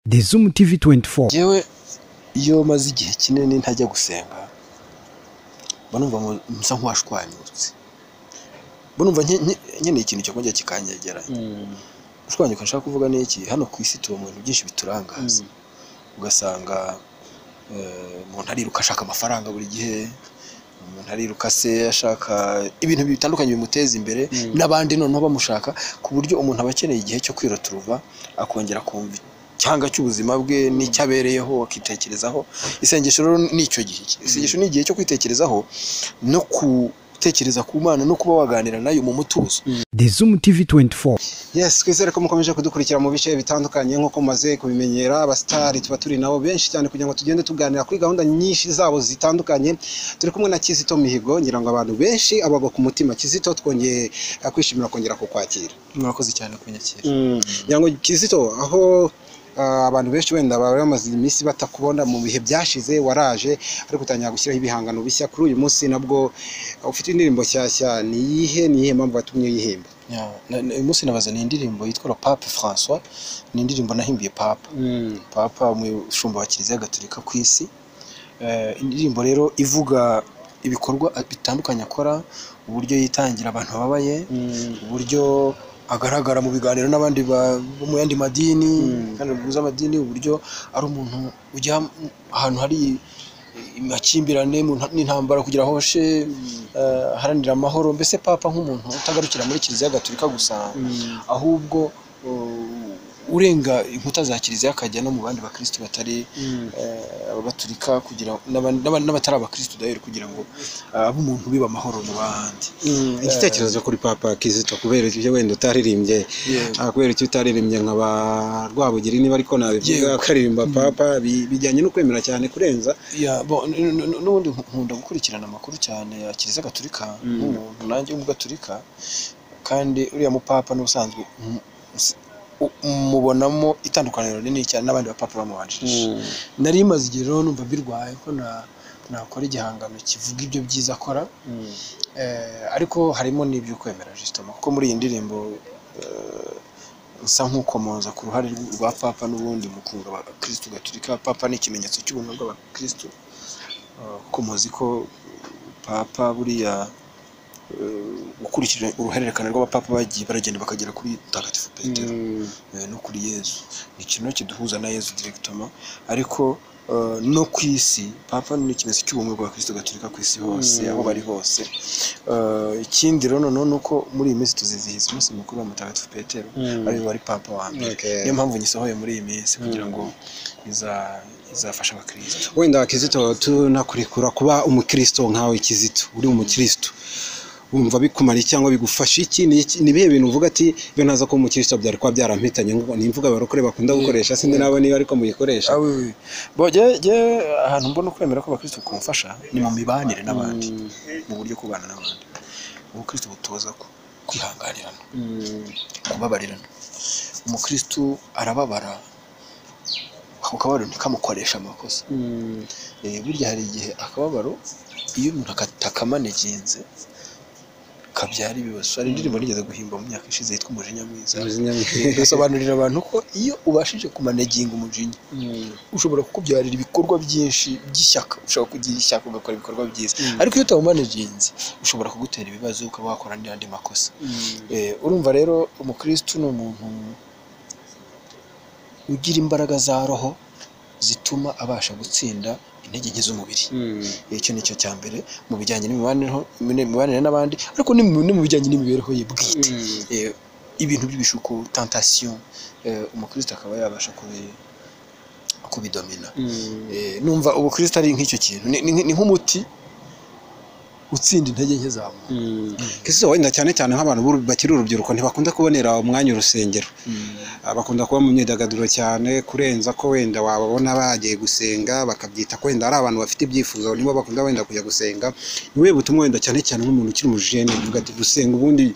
The Zoom TV 24. Yewe, iyo maze igihe kinini ntajya gusenga, mba numva nsa nk'uwashwanyutse, mba numva nkeneye ikintu cyo kongera kikanyegeranya. Gushwanyuka nshaka kuvuga ni iki? Hano ku isi tuba mu bintu byinshi biturangaza, ugasanga umuntu ariruka ashaka amafaranga buri gihe, umuntu ariruka se ashaka ibintu bitandukanye bimuteza imbere, n'abandi noneho bamushaka, ku buryo umuntu aba akeneye igihe cyo kwiroturuva, akongera kumva icyanga cy'ubuzima bwe n'icyo abereyeho, akitekerezaho. Isengesho rero ni icyo gihe. Isengesho ni igihe cyo kwitekerezaho no gutekereza ku Mana no kuba waganira nayo mu mutuzo. The Zoom TV 24. Yes, twizere ko mukomeje kudukurikira mu bice bitandukanye nk'uko mumaze kubimenyera. Abasitari tuba turi nabo benshi cyane kugira ngo tugende tuganira kuri gahunda nyinshi zabo zitandukanye. Turi kumwe na Kizito Mihigo, ngira ngo abantu benshi abagwa ku mutima. Kizito, twongeye kwishimira kongera kukwakira. Mwakoze cyane kunyakira. Ngira ngo Kizito, aho abantu benshi wenda bari bamaze iminsi batakubona mu bihe byashize, waraje ariko utangira gushyiraho ibihangano bishya. Kuri uyu munsi nabwo ufite indirimbo nshyashya, ni iyihe? Ni iyihe mpamvu watumye uyihimba? Uyu munsi nabazaniye indirimbo yitwa Le Pape François. Ni indirimbo nahimbiye Papa, Papa umushumba wa Kiliziya Gatolika ku isi. Indirimbo rero ivuga ibikorwa bitandukanye akora, uburyo yitangira abantu bababaye, uburyo agaragara mu biganiro n'abandi bo mu yandi madini kandi bihuza amadini, uburyo ari umuntu ujya ahantu hari amakimbirane n'intambara kugira ahoshe, aharanira amahoro. Mbese Papa nk'umuntu utagarukira muri Kiliziya Gatolika gusa, ahubwo urenga inkuta za kiliziya akajya no mu bandi bakristu batari abagatulika, kugira n'abatari abakristu d'ailleurs, kugira ngo abe umuntu ubiba amahoro mu bandi. Igitekerezo kuri Papa, Kizito, kubera ibyo wenda utaririmbye, kubera icyo utaririmbye nka ba Rwabugiri, niba ariko nabivuga, akaririmba Papa, bijyanye no kwemera cyane kurenza? Ya, bon, n'ubundi nkunda gukurikirana amakuru cyane ya Kiliziya Gatolika nk'umuntu nanjye w'umugatolika, kandi uriya mupapa n'ubusanzwe mubonamo itandukaniro rinini cyane n'abandi bapapa bamubanjirije. Nari maze igihe rero numva birwaye ko nakora igihangano kivuga ibyo byiza akora, ariko harimo n'ibyo kwemera justement, kuko muri iyi ndirimbo nsa nk'ukomoza ku ruhare rwa Papa n'ubundi mu kunga abakristu gatolika. Papa ni ikimenyetso cy'ubumwe bw'abakristu, kuko muzi ko Papa buriya, ukurikije uruhererekane rw'abapapa bagiye baragenda bakagera kuri Mutagatifu Petero no kuri Yezu, ni ikintu kiduhuza na Yezu directement. Ariko no ku isi Papa ni ikimenyetso cy'ubumwe bw'abakristo gatolika ku isi hose, aho bari hose. Ikindi rero noneho ni uko muri iyi minsi tuzizihiza umunsi mukuru wa Mutagatifu Petero, ariwe wari Papa wa mbere. Niyo mpamvu nyisohoye muri iyi minsi, kugira ngo izafashe abakristo. Wenda Kizito, tunakurekura kuba umukristo nkawe Kizito, uri umukristo, wumva bikumara cyangwa bigufasha iki? Ni ibihe bintu uvuga ati iyo ntaza kuba umukristo byari kuba byarampitanye? Ngo ni imvugo abarokore bakunda gukoresha, sindi nabo niba ariko muyikoresha. Ah, oui, oui. Bon, jye ahantu mbona ukwemera ko abakristo kumfasha ni mu mibanire n'abandi, mu buryo kubana n'abandi. Ubukristo butoza kwihanganirana, kubabarirana. Umukristo arababara, ako kababaro ntikamukoresha amakosa. Burya hari igihe akababaro, iyo umuntu atakamaneginze, kabyara ibibazo. Hari indirimbo nigeze guhimba mu myaka ishize yitwa Umujinya Mwiza. Umujinya mwiza. Ngasobanurira abantu ko iyo ubashije kumaneginga umujinya, ushobora kukubyarira ibikorwa byinshi by'ishyaka, ushobora kugira ishyaka ugakora ibikorwa byiza, ariko iyo utawumaneginze ushobora kugutera ibibazo, ukaba wakora n'andi makosa. Urumva rero umukristu ni umuntu ugira imbaraga za roho zituma abasha gutsinda intege nke z'umubiri. Icyo ni cyo cya mbere mu bijyanye n'imibanire n'abandi, ariko no mu bijyanye n'imibereho ye bwite. Ibintu by'ibishuko, tentation, umukristo akaba yabasha kubidomina. Numva ubukristo ari nk'icyo kintu, ni nk'umuti utsinda intege nke za muntu. Kizito, wenda cyane cyane nk'abantu bakiri urubyiruko ntibakunda kubonera umwanya urusengero. Bakunda kuba mu myidagaduro cyane kurenza ko wenda wababona bagiye gusenga, bakabyita ko wenda ari abantu bafite ibyifuzo, nibo bakunda wenda kujya gusenga. Ni ubuhe butumwa wenda cyane cyane nk'umuntu ukiri umujene uvuga ati gusenga ubundi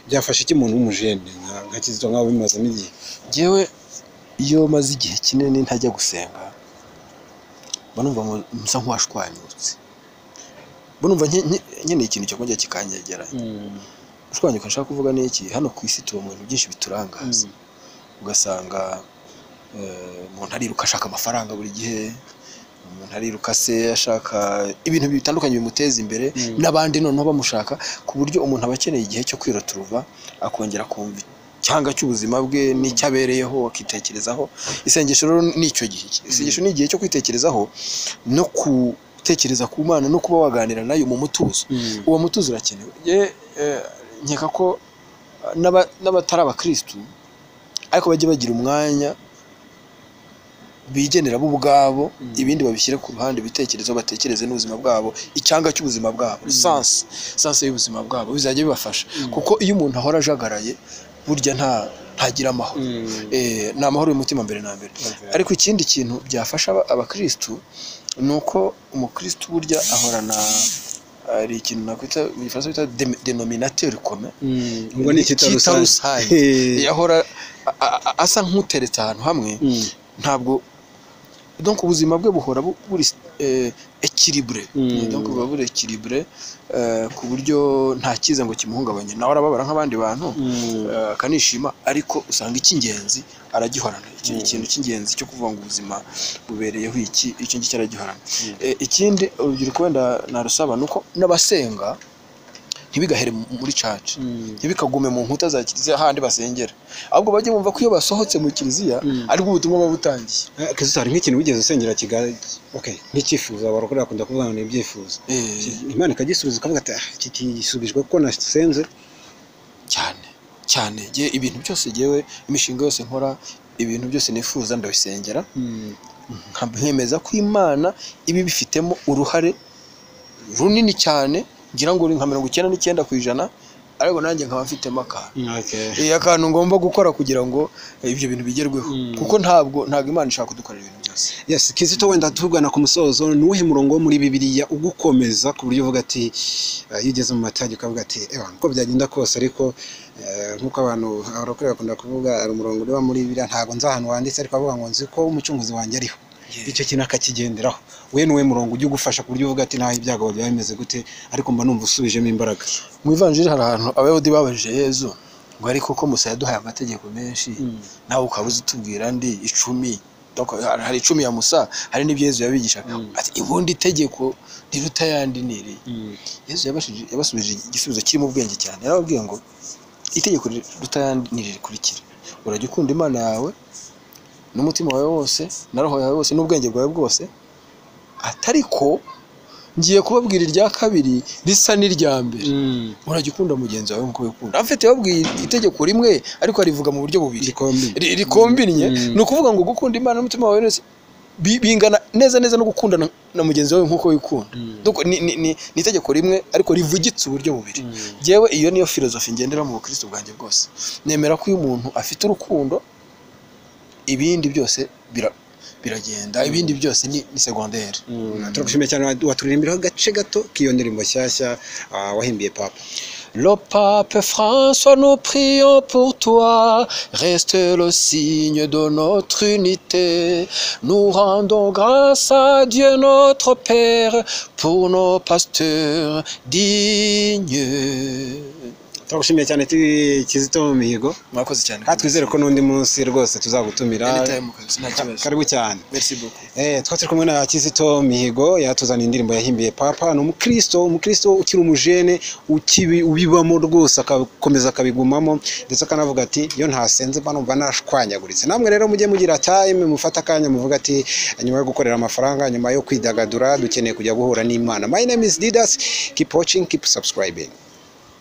byafasha iki umuntu w'umujene nka Kizito, nk'aho bimazemo igihe? Njyewe iyo maze igihe kinini ntajya gusenga, mba numva nsa nk'uwashwanyutse, mba numva nkeneye ikintu cyo kongera kikanyegeranya. Gushwanyuka nshaka kuvuga ni iki? Hano ku isi tuba mu bintu byinshi biturangaza, ugasanga Umuntu ariruka ashaka amafaranga buri gihe, umuntu ariruka se ashaka ibintu bitandukanye bimuteza imbere, n'abandi noneho bamushaka, ku buryo umuntu aba akeneye igihe cyo kwiroturuva, akongera kumva icyanga cy'ubuzima bwe n'icyo abereyeho, akitekerezaho. Isengesho rero ni icyo gihe, isengesho ni igihe cyo kwitekerezaho no gutekereza ku Mana no kuba waganira nayo mu mutuzo. Uwo mutuzo urakenewe. Nkeka ko n'abatari abakirisitu ariko bajye bagira umwanya bigenera bo ubwabo, ibindi babishyire ku ruhande, ibitekerezo batekereze n'ubuzima bwabo, icyanga cy'ubuzima bwabo, sanse y'ubuzima bwabo, bizajya bibafasha. Kuko iyo umuntu ahora ajagaraye burya ntagira amahoro. Ni amahoro y'umutima mbere na mbere. Ariko ikindi kintu byafasha abakirisitu ni uko umukirisitu burya ahorana, hari ikintu nakwita mu gifaransa bita denominateur commun, ngo ni icyita rusange. Yahora asa nk'uteretse ahantu hamwe, ntabwo donc ubuzima bwe buhora buri équilibré, donc buba buri équilibré ku buryo nta cyiza ngo kimuhungabanye. Nawe arababara nk'abandi bantu, akanishima, ariko usanga icy'ingenzi aragihorana. Ikintu cy'ingenzi cyo kuvuga ngo ubuzima bubereyeho iki, icyo ngicyo aragihorana. Ikindi urubyiruko wenda narusaba ni uko n'abasenga ntibigahere muri church, ntibikagume mu nkuta za kiliziya handi basengera, ahubwo bajye bumva ko iyo basohotse mu kiliziya aribwo ubutumwa buba butangiye. Kizito, hari nk'ikintu wigeze usengera nk'icyifuzo, abarokore bakunda kuvuga ngo ni ibyifuzo, Imana ikagisubiza ukavuga ati iki gisubijwe kuko nasenze? Cyane cyane. Ibintu byose jyewe, imishinga yose nkora, ibintu byose nifuza ndabisengera, nkemeza ko Imana iba ibifitemo uruhare runini cyane, ngira ngo nka 99%, ariko nanjye nkaba mfitemo akantu. Akantu ngomba gukora kugira ngo ibyo bintu bigerweho, kuko ntabwo Imana ishaka kudukorera ibintu byose. Yes, Kizito, wenda tugana ku musozo, ni uwuhe murongo wo muri Bibiliya ugukomeza ku buryo uvuga ati iyo ugeze mu matage ukavuga ati uko byagenda kose, ariko nk'uko abantu abarokore bakunda kuvuga, hari umurongo uba muri Bibiliya ntabwo nzi ahantu wanditse, ariko avuga ngo nzi ko umucunguzi wanjye ariho, icyo kintu akakigenderaho. We niwe murongo ujya ugufasha ku buryo uvuga ati naho ibyago byaba bimeze gute, ariko mba numva usubijemo imbaraga. Mu ivanjiri hari ahantu abayahudi babajije Yezu ngo ariko ko Musa yaduhaye amategeko menshi, nawe ukaba uzi utubwira andi 10, hari 10 ya Musa, hari n'ibyo Yezu yabigishaga, ati ubundi itegeko riruta ayandi ni iri. Yezu yabasubije igisubizo kirimo ubwenge cyane, yarababwiye ngo itegeko riruta ayandi ni iri rikurikira: urajya ukunda Imana yawe n'umutima wawe wose na roho yawe wose n'ubwenge bwawe bwose, atariko ngiye kubabwira irya kabiri risa n'irya mbere, urajya ukunda mugenzi wawe nk'uko wikunda. Afite yababwiye itegeko rimwe ariko arivuga mu buryo bubiri rikombinye. Ni ukuvuga ngo gukunda Imana n'umutima wawe wose bingana neza neza no gukunda na mugenzi wawe nk'uko wikunda. Ni itegeko rimwe ariko rivugitse uburyo bubiri. Jyewe iyo niyo filozofi ngendera mu bukristo bwanjye bwose. Nemera ko iyo umuntu afite urukundo ibindi byose biragenda, ibindi byose ni secondaire. Turagushimiye cyane, waturirimbiraho agace gato k'iyo ndirimbo nshyashya wahimbiye Papa. Le pape François, nous prions pour toi, reste le signe de notre unité. Nous rendons grâce à Dieu notre Père pour nos pasteurs dignes. Turagushimiye cyane Kizito Mihigo. Mwakoze cyane. Twizere ko n'undi munsi rwose tuzagutumira. Karibu cyane. Merci beaucoup. Twari kumwe na Kizito Mihigo, yatuzaniye indirimbo yahimbiye Papa. Ni umukristo ukiri umujene, ubibamo rwose akakomeza akabigumamo, ndetse akanavuga ati iyo ntasenze mba numva nashwanyaguritse. Namwe rero mujye mugira time, mufata akanya muvuga ati nyuma yo gukorera amafaranga, nyuma yo kwidagadura, dukeneye kujya guhura n'Imana. My name is Didas. Keep watching, keep subscribing.